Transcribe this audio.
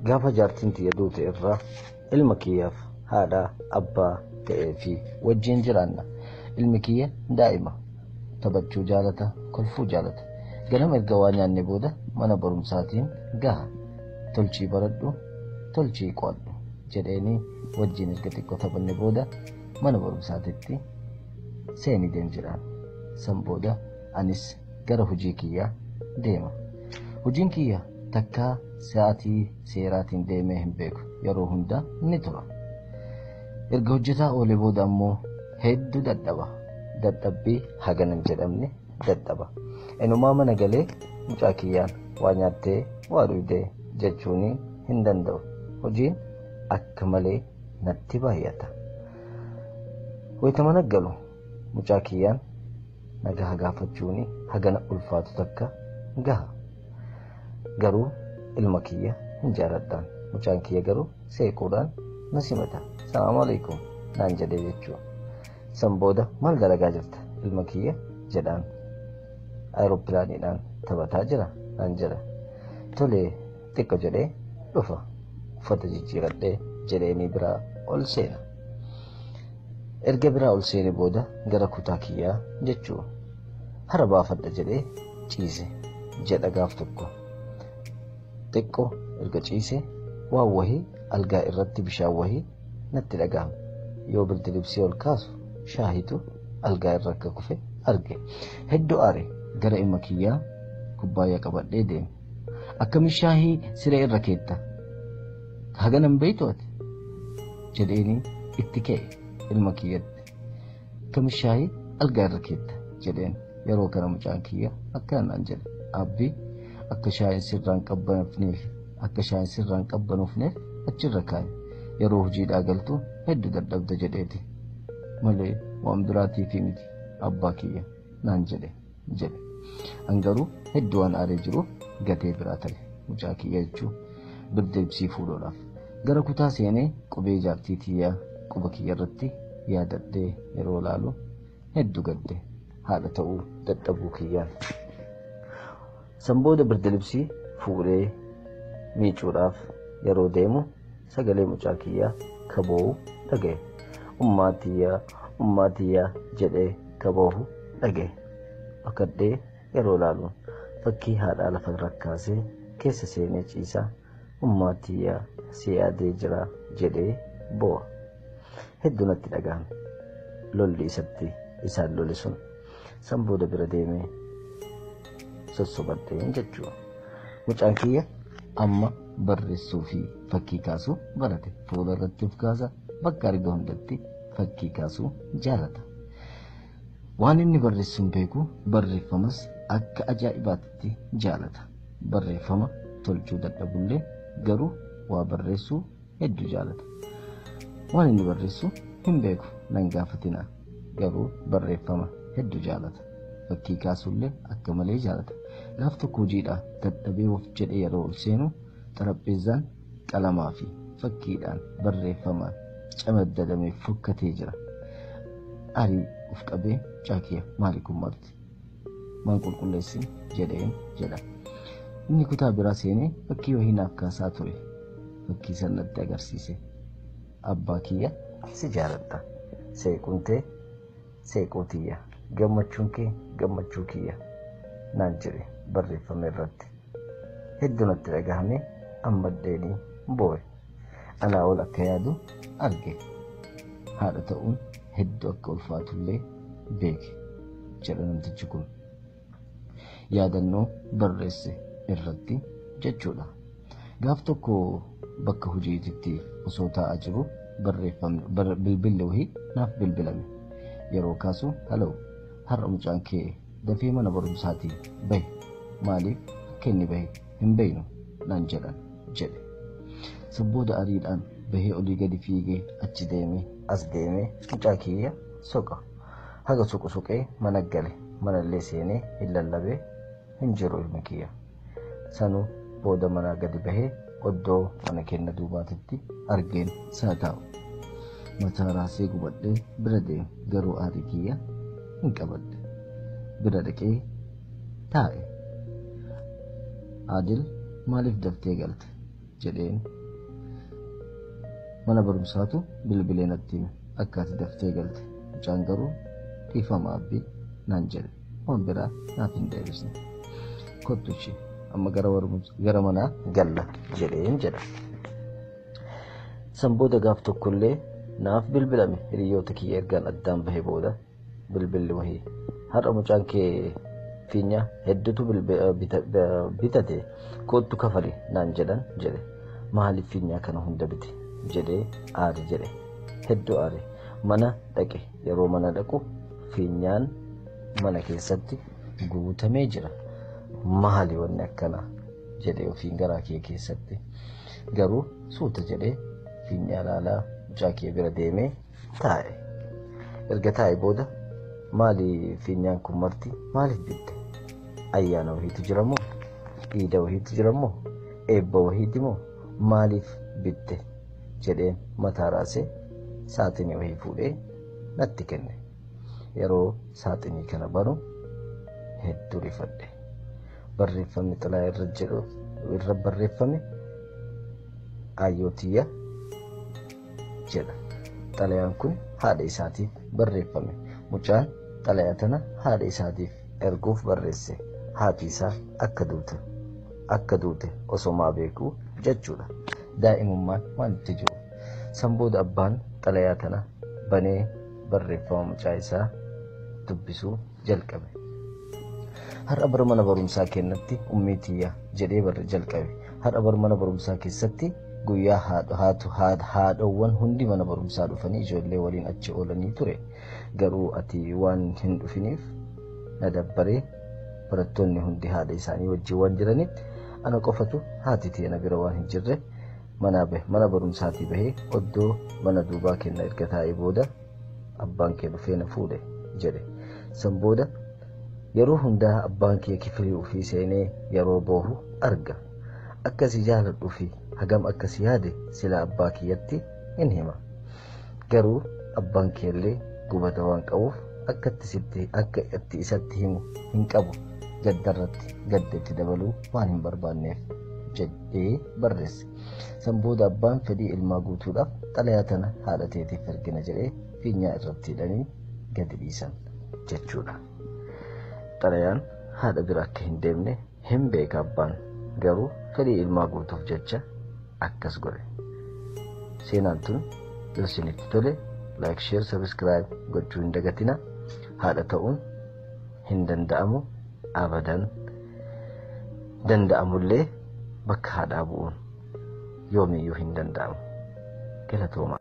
Gaafa jaartiin tiyya duute irraa ilma kiyyaaf haadha abbaa ta'ee fi wajjin jiraanna. Ilmi kiyya daa'ima taphachuu jaalata, kolfuu jaalata. Ganama erga waa nyaanne booda mana barumsaatiin gaha. Tolchii baradhu, tolchii qo'adhu jedheenii wajjin erga xiqqoo taphanne booda mana barumsaatitti seenii deem jedhaan. San booda anis gara hojii kiyyaa deema. Hojiin kiyya takkaa sa'aatii seeraatiin deemee hin beeku. Yeroo hunda ni tura. Erga hojjetaa oolee booda ammoo hedduu dadhaba. Dadhabbii hagana hin jedhamne dadhaba. Inumaa mana galee mucaa kiyyaan waa nyaattee waa dhugdee jechuun hin danda'u. Hojiin akka malee natti baay'ata. Wayita mana galu mucaa kiyyaan nagaa gaafachuun hagana ulfaatu takka gaha. Garuu ilma kiyya hin jaaladhaan. Mucaan kiyya garuu seequudhaan na simata. Salaamu alaikum naan jedhee jechuudha. San booda maal dalagaa jirta ilma kiyya jedhaan. Aeropilaaniidhaan taphataa jira naan jedha. Tolee xiqqo jedhee dhufa. Uffata jijjiiradhee jedheenii biraa ol seena. Erga biraa ol seene booda gara kutaa kiyyaa jechuu hara baafadha jedhee ciise jedha gaaf tokko. Xiqqoo erga ciise waan wahii algaa irratti bishaan wahii natti dhagahame. Yoo birdilibsii ol kaasu shaahitu algaa irra akka kufe arge. Hedduu aare gara ilma kiyyaa kubbaayyaa qabadhee deeme. Akkamiin shaahii siree irra keetta? Hagana hin beektu ati? Jedheenii itti ka'e ilma kiyyatti. Akkamiin shaahii algaa irra keetta? Jedheen. Yeroo kana mucaan kiyya akkana naan jedhe. Abbi akka shaahiin sirraan qabbanofneef akka shaahiin sirraan qabbanofneef achirra kaa'e. Yeroo hojiidhaa galtu hedduu dadhabda jedheeti. Malee waan biraatiifi miti abbaa kiyya naan jedhe jedhe. An garuu hedduu waan aaree jiruuf gatee biraa ta'e mucaa kiyya jechuu birdilibsii fuudhuudhaaf. Gara kutaa seenee qubee jaartii tiyyaa quba kiyya irratti yaadadhee yeroo ilaalu hedduu gadde haadha ta'uu dadhabuu kiyyaan. San booda birdilibsii fuudhee miicuudhaaf yeroo deemu sagalee mucaa kiyyaa kaboo'u dhaga'e. Ummaa tiyyaa ummaa tiyyaa jedhee kaboo'u dhaga'e. Dhokadhee yeroo ilaalu fakkii haadhaa lafa rakkaasee keessa seenee ciisaa ummaa tiyyaa si yaadee jira jedhee boo'a. Hedduu natti dhagahame. Lolli isatti isaan lole sun san booda bira deemee sossobadheen jechuudha. Mucaan kiyya amma barreessuu fi fakkii kaasuu barate. Fuula irratti of kaasa, bakka arga hundatti fakkii kaasuu jaalata. Waan inni barreessu hin beeku, barreeffamas akka ajaa'ibaatti jaalata. Barreeffama tolchuu dadhabullee garuu waa barreessuu hedduu jaalata. Waan inni barreessu hin beeku nan gaafatina, garuu barreeffama hedduu jaalata. Fakkii kaasuullee akka malee jaalata. Gaaf tokko hojiidhaa dadhabee of jedhee yeroo ol seenu xarapheezzaan qalamaa fi fakkiidhaan barreeffamaan camaddadamee fokkatee jira. Arii of qabee caakiya maali kun marti? Maan qulqulleessin jedheen jedha. Inni kutaa biraa seenee fakkii wayii naaf kaasaa ture. Fakkii san natti agarsiise. Abbaa kiyya si jaaladha. Seequun tee seequu tiyya. Gammachuun kee gammachuu kiyya naan jedhe barreeffame irratti. Hedduu natti dhagahame ammaddeenii boo'e. Anaa ol akka yaadu arge. Haadha ta'uun hedduu akka ulfaatullee beeke jedha namtichi kun. Yaadannoo barreesse irratti jechuudha. Gaaf tokko bakka hojiititti osoo taa'aa jiru barreeffamni bilbilli wayii naaf bilbilame. Yeroo kaasu haloo har'a mucaan kee dafee mana barumsaatii bahe maaliif akka inni bahe hin beeknu naan jedhan jedhe. San booda ariidhaan bahee olii gadi fiigee achi deemee as deemee mucaa kiyya soqa. Haga suqu suqee mana gale manallee seenee hin lallabee hin jiru ilmi kiyya. Sanuu booda manaa gadi bahee oddoo mana kenna duubaatitti argeen isaa taa'u. Mataa raasee gubadhee bira deeme garuu aarii kiyya hin qabadhe. Bira dhaqee taa'e. Adil Maaliif daftee galte jedheen. Mana barumsaatu bilbilee natti hime akka ati daftee galte. Mucaan garuu dhiifama abbii naan jedhe. Waan biraa naaf hin deebisne. Kottu ishee amma gara manaa galla jedheen jedha. San booda gaaf tokkollee naaf bilbilame hiriyoota kiyya ergaan addaan bahe booda bilbilli wahii. Har'a mucaan kee fiinyaa hedduutu bitate kottu kafali naan jedhan jedhe. Maaliif fiinyaa kana hunda bite jedhee aare jedhe. Hedduu aare. Mana dhaqe. Yeroo mana dhaqu fiinyaan mana keessatti guutamee jira. Maali wanni akkanaa jedhee ofiin garaa kee keessatti. Garuu suuta jedhee fiinyaa ilaalaa mucaa kee bira deemee taa'e. Erga taa'e booda maali fiinyaan kun marti maaliif bitte? Ayyaana wahiitu jira moo? Iida wahiitu jira moo? Eebba wahiiti moo? Maaliif bitte? Jedheen mataa raasee saaxinii wahii fuudhee natti kenne. Yeroo saaxinii kana banu hedduu rifadhe. Barreeffamni xalaa irra jedhu irra barreeffame ayyootiyya jedha. Xalayaan kun haadha isaatiif barreeffame. Mucaan xalayaa tana haadha isaatiif erguuf barreesse. Haati isaa akka duute osomaa beekuu jechuudha. Daa'imummaan waan itti jiru. San booda abbaan xalayaa tana banee barreeffama mucaa isaa dubbisuu jalqabe. Har'a bara mana barumsaa kennatti ummii tiyya jedhee barre jalqabe. Har'a bara mana barumsaa keessatti guyyaa haadhawwan hundi mana barumsaa dhufanii ijoollee waliin achi oolanii ture. Garuu ati waan hin dhufiniif na dabbaree barattoonni hundi haadha isaanii wajjin waan jiranitti ana qofatu haati tiyya na bira waan hin jirre mana barumsaatii bahee oddoo mana duubaa kenna erga taa'ee booda abbaan kee dhufee na fuudhe jedhe. San booda yeroo hundaa abbaan kee kifilii ofii seenee yeroo boohu arga. Akkasi jaaladhuu fi hagam akkasi yaade sila abbaa kiyyatti hin hima. Garuu abbaan kee illee gubata waan qabuuf akka itti isatti himu hin qabu. Gaddarratti gadda itti dabaluu waan hin barbaanneef jedhee barreesse. San booda abbaan fedhii ilmaa guutuudhaaf xalayaa tana haadha teetiif ergina jedhee fiinyaa irratti hidhanii gadi dhiisan jechuudha. Xalayaan haadha bira akka hin deemne hin beeka abbaan. Garuu fedhii ilmaa guutuuf jecha akkas godhe. Seenaan tun yoo isinitti tole like, share, subscribe gochuu hin dagatina. Haadha ta'uun hin danda'amu abadan. Danda'amullee bakka haadhaa bu'uun yoomiyyuu hin danda'amu. Galatooma.